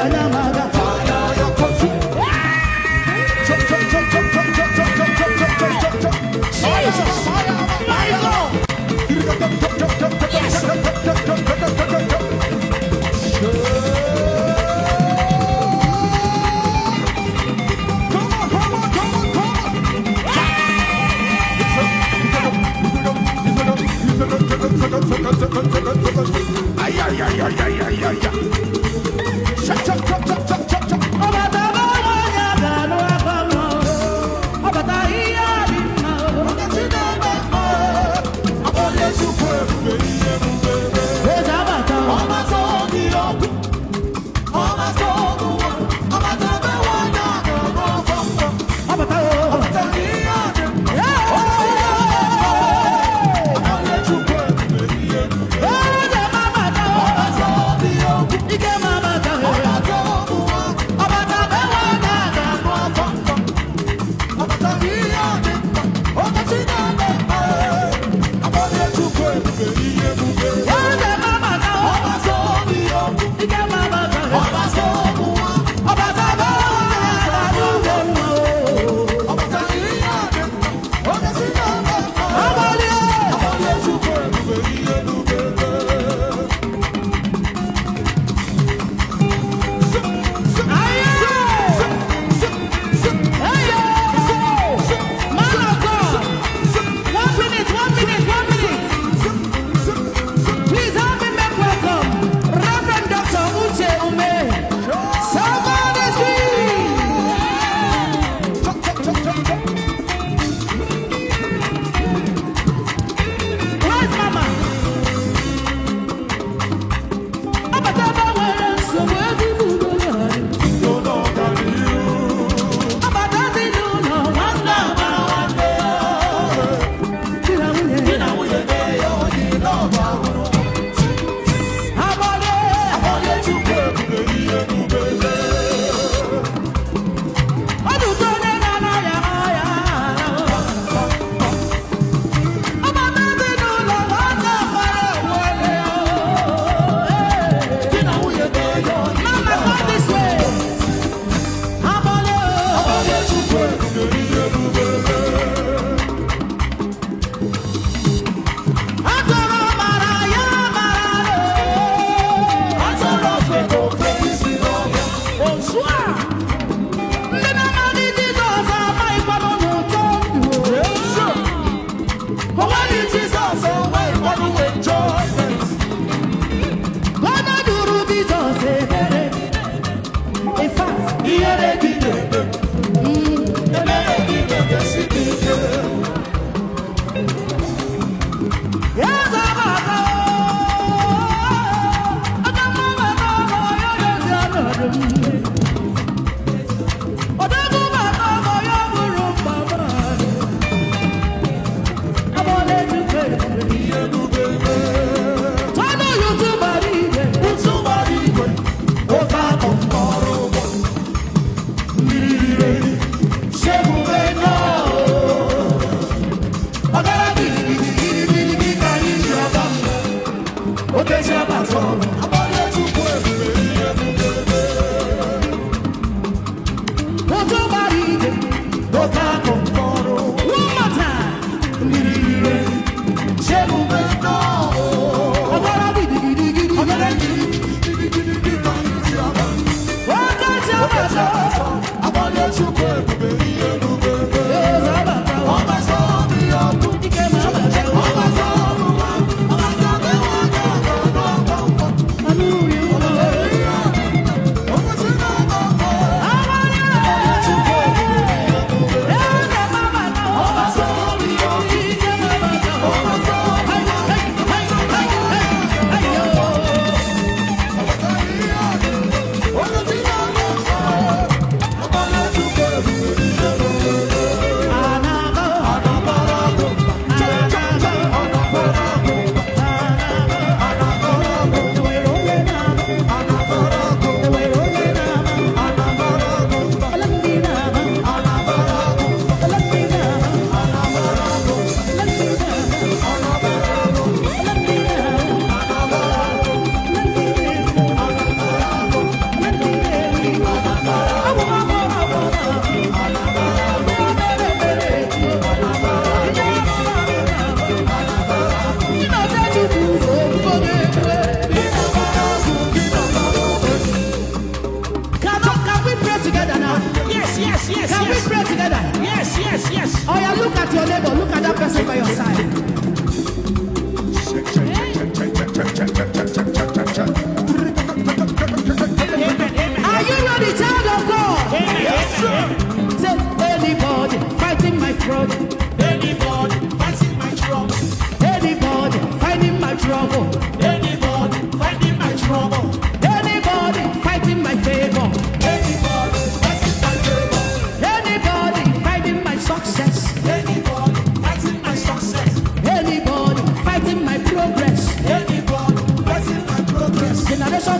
anya m aga. Fire ya consume. Chop, chop, chop, chop, chop, chop, chop, chop, chop, chop, chop, chop, chop. Jesus, my God. Yes. Come on, come on, come on, come on. Ay, ay, ay, ay, ay, ay, ay, ay. Chop, chop, chop, chop, chop, chop, chop. Ọbata bụ onye ga-anụ akwa m. Ọbata ihe dị mma. Eze abata. Ọbata o. Eze m abata o. Ike m abata o. Ọbata bụ onye ga-anụ akwa m. Eze m abata o. Ike m abata o. Ọbata bụ onye ga-anụ akwa m. Abalị o. Man of God. One minute, one minute, one minute. Please help me make welcome Reverend Dr. Uche Ume.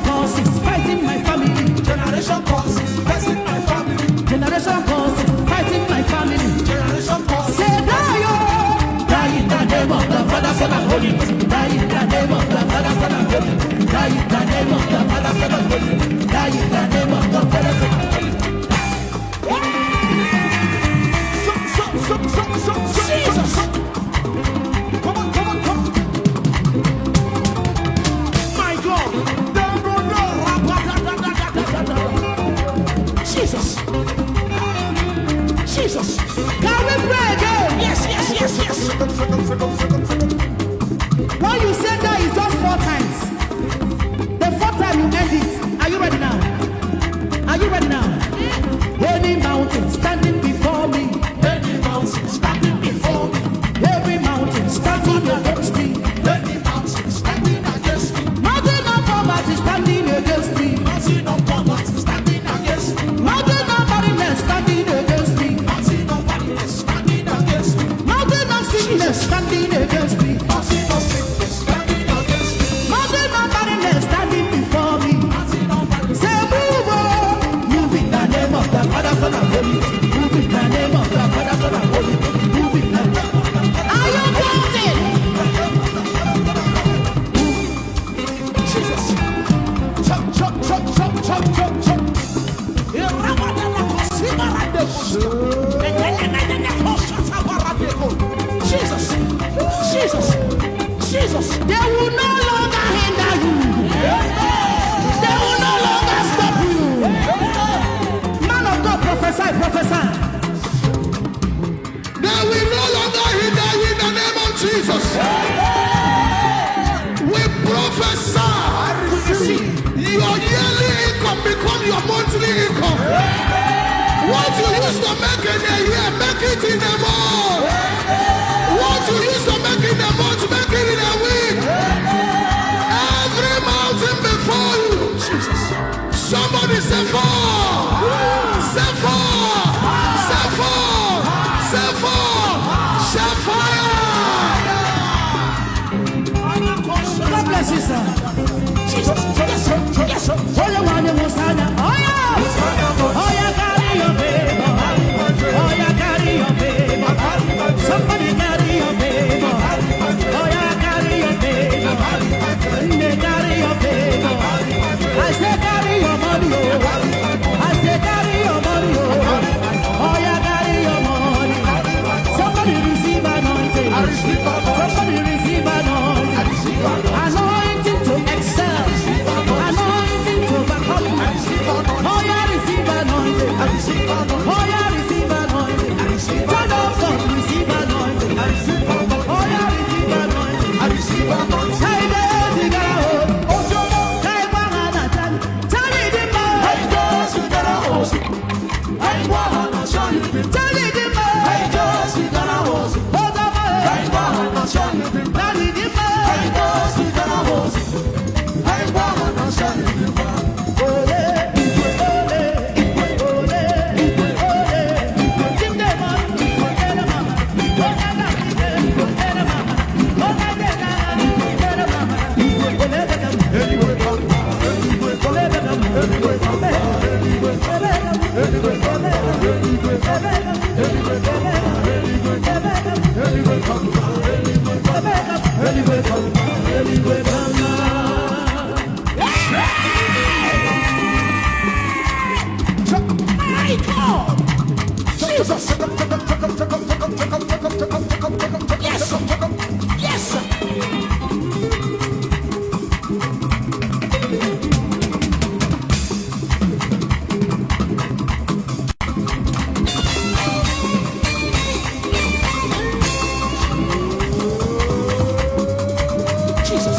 Curses fighting my family. Generation curses facing my family. Generation curses fighting my family. Generation curses. Say die, oh! Die in the name of the Father, Son, and Holy Ghost. Die in the name of the Father, Son, and Holy Ghost. Die in the name of the Father, Son, and Holy Ghost. Die in the name of the Father, Son, and Holy Ghost. So, so, so, so, so, so, Jesus. so. Come on, come on, come on. My God. Jesus. Jesus. Can we pray again? Yes, yes, yes, yes. When you say that, it's just four times. The fourth time you end it. Are you ready now? Are you ready now? Any mountain standing before me, Any mountain standing before me, every mountain standing against me, any mountain standing against me, mountain of poverty standing against me, mountain of poverty standing against me, mountain of barrenness standing against me, mountain of barrenness standing against me, mountain of sickness standing against me, mountain of sickness standing against me, mountain of barrenness standing before me. mountain of barrenness. Say move, oh, move in the name of the Father, Son, and Holy Ghost. Move in the name of the Father, Son, and Holy Ghost. Move in the name of the Father. Are you counting? Jesus. Chop, chop, chop, chop, chop, chop, chop. Jesus. Jesus. Jesus. They will no longer hinder you. They will no longer stop you. Man of God, prophesy, prophesy. They will no longer hinder you in the name of Jesus. We prophesy. Your yearly income become your monthly income. What you used to make in a year, make it in a month. What you used to make in a month, make it in a week. Every mountain before you. Somebody say fall. Say fall. Say fall. Say fall. Say fire. God bless you, sir. Jesus. Yes, yes. Onye nwanyị wụsanya. Oh yeah. Oh yeah, carry your favor. Oh yeah, carry your favor. Somebody carry your favor. Oh yeah, carry your favor. Nne, carry your favor. I say carry your money, oh. I say carry your money, oh. Oh yeah, carry your money. Somebody receive anointing. Somebody receive anointing. Anointing to excel. Anointing to overcome. Oh yeah, receive anointing. Oh yeah, receive anointing. Child of God, receive anointing. Oh yeah, receive anointing. Hey, there, oh. Hey, Bahana, Charlie, Dimma. Charlie, Dimma. Oh, Charlie, Dimma. Ole, ole, ole, ole. Give them all, ele mama. Oga, ele mama. Oga, ele mama. Ole, ole, My God. Jesus. Yes. Yes. Jesus.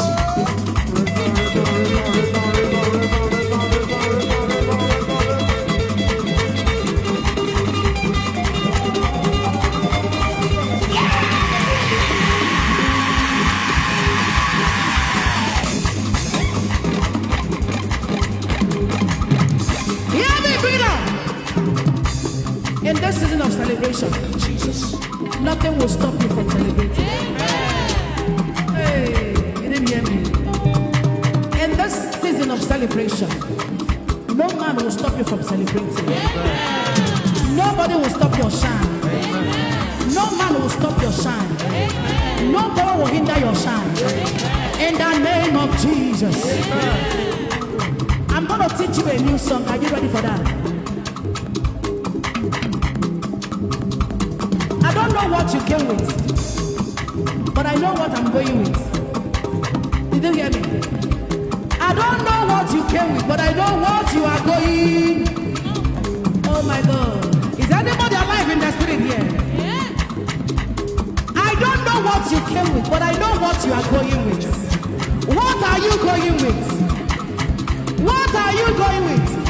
Hear me, Peter. In this season of celebration, Jesus. nothing will stop you from celebrating. Hey, you didn't hear me. In this season of celebration. No man will stop you from celebrating. Nobody will stop your shine. No man will stop your shine. No power will hinder your shine. In the name of Jesus. I'm going to teach you a new song. Are you ready for that? I don't know what you came with, but I know what I'm going with. Did you hear me? I don't know what you came with, but I know what you are going. Oh my God. Is anybody alive in the spirit here? I don't know what you came with, but I know what you are going with. What are you going with? What are you going with?